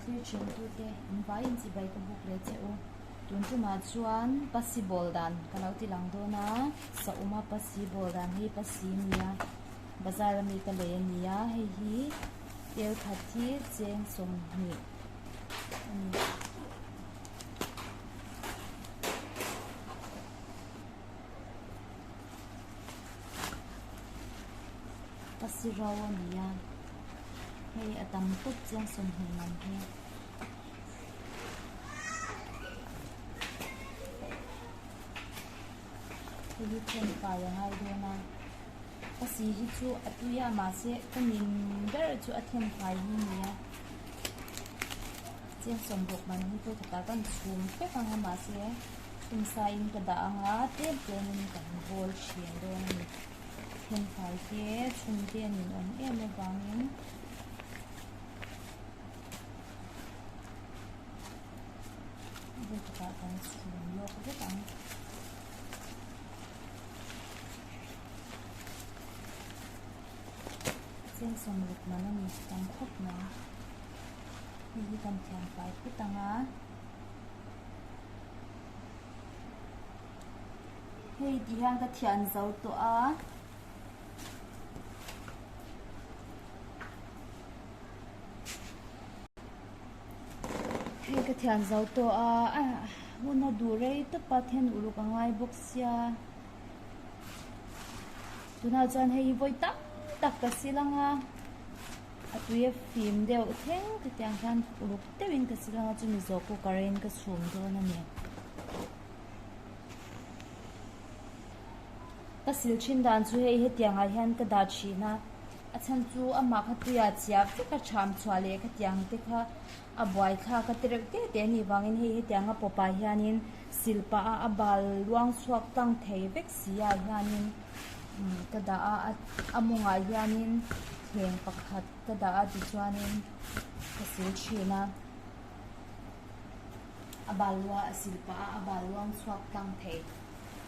thlir thin tute in vaiin chibai ka buk leh che u. Tun tumah chuan pasi bawl dan ka lo ti lang dawn a, sauma pasi bawl dan hi pasi nia bazar ami ka lei a ni a, hei hi tel khat hi cheng 20 a ni. Pasi ro a ni a, hei a tam tawp chiang 20 man hi. Hei hi then fai a ngai dawn a, pasi hi chu a tui a mahse ka nin ber chu a then fai hi a ni a, chiang 60 man hi pawh khatah kan chhum vek ang a mahse chhumsa in ka dah ang a tlem tlem in kan bawl thin dawn a ni then fai te chhum te a ninawm em avangin. Vawikhatah kan chhum lawk vek ang. Cheng 60 man a ni tam khawp mai. Hei hi kan thiam fai phut ang a. Hei ti hian ka thian zo tawh a. Hei ka thian zo tawh a, hun a duh rei tawp a then uluk a ngai bawk sia. Tunah chuan hei hi vawi tam tak ka sil ang a, a tui a fim deuh thleng khatiang khan uluk deuhin ka sil ang a chumi zawh cooker in ka chhum dawn a ni. Ka sil thin dan chu hei hetiangah hian ka dah thin a. A chhan chu amah kha tuiah chiah vek a ṭham chhuah leh khatiang te kha a buai thlak a ti reuh teh teh a nih vangin hei hetiang a pawpah hianin silpah a a bal luang chhuak tlang thei vek si ah hianin ka dah a a mawngah hianin thleng pakhat ka dah a tichuanin ka sil thin a a bal luah a silpah a a bal luang chhuak tlang thei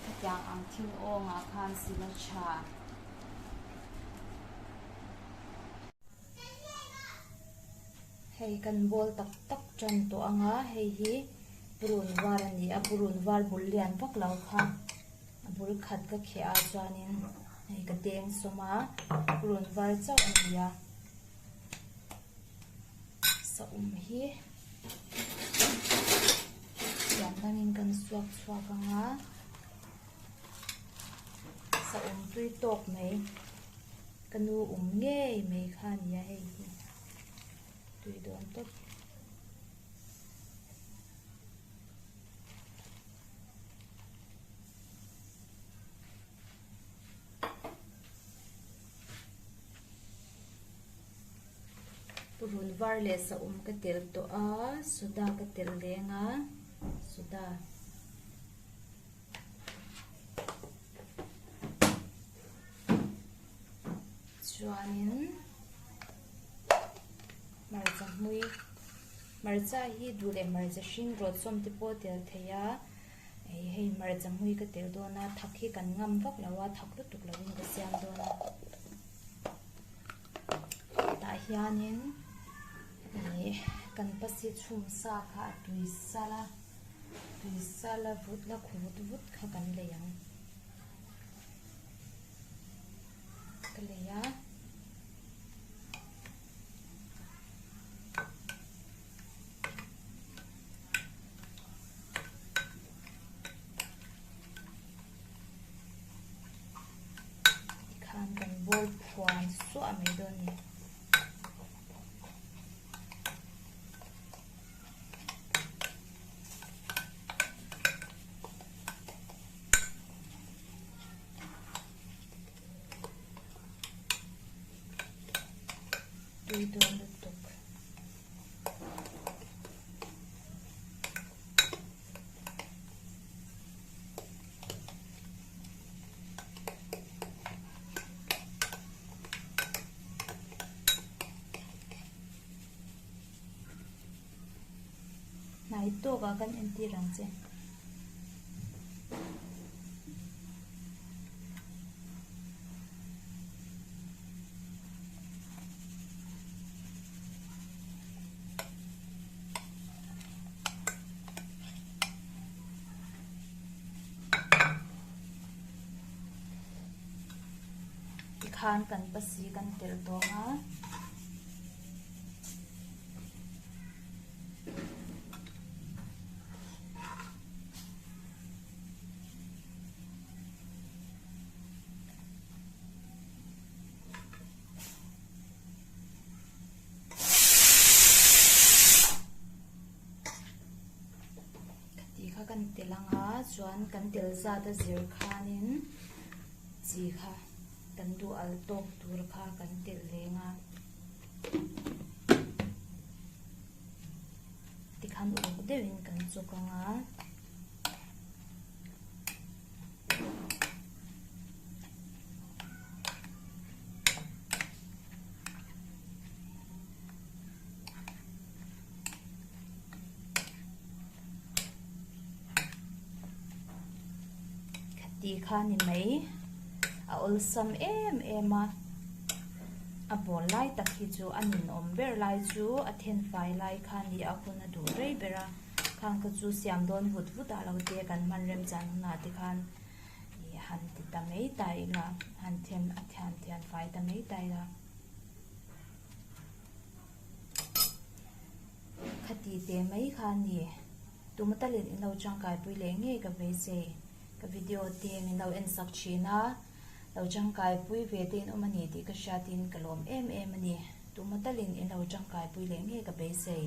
khatiang ang thil awngah khan sil a ṭha. Hei kan bawl tak tak tan tawh ang a, hei hi purun var a ni a, purun var bul lian vak lo kha a bul khat ka kheh a chuanin hei ka deng sawm a, purun var chauh a ni a, saum hi tiang dangin kan suak chhuak ang a. Sa um tui tawk mai ka nu um ngei mai kha a ni a hei hi tui dawn tawp. Purun var leh sa um ka tel tawh a soda ka tel leng a soda. Chuanin hmarcha hmui hmarcha hi duh leh hmarcha hring rawt sawm te pawh tel thei a hei hei hmarcha hmui ka tel dawn a thak hi kan ngam vak lo a thak lutuk lovin ka siam dawn a tah hianin ih kan pasi chhum sa kha a tui sal a. Tui sala vut la khu vut vut kha kan lei ang. Ka lei a. Tikhan kan bawl phuan suah mai dawn ni. Tui dawn lutuk. Hnai tawkah kan entir ang che. Tikhan kan pasi kan telh tawh a. Khati kha kan tel ang a chuan kan tel zat a zir khanin chi kha kan duh al tawk tur kha kan telh leng a tikhan uluk deuhin kan chawk ang a. Khati kha ni mai a awlsam em em a a bawl lai tak hi chu a ninawm ber lai chu a thenfai lai kha a ni a hun a duh rei ber a. Khang kha chu siam dawn vut vut ah lo te kan hman rem chan hunah te khan ih han ti ta mai ta ila han then a thian thian fai ta mai ta ila. Khati teh mai kha a ni. Tuma talin in lo tangkaipui leh ngei ka beisei. Ka video te min lo en sak thin a, lo tangkaipui ve te in awm a ni tih ka hriatin ka lawm em em a ni. Tuma talin in lo tangkaipui leh ngei ka beisei.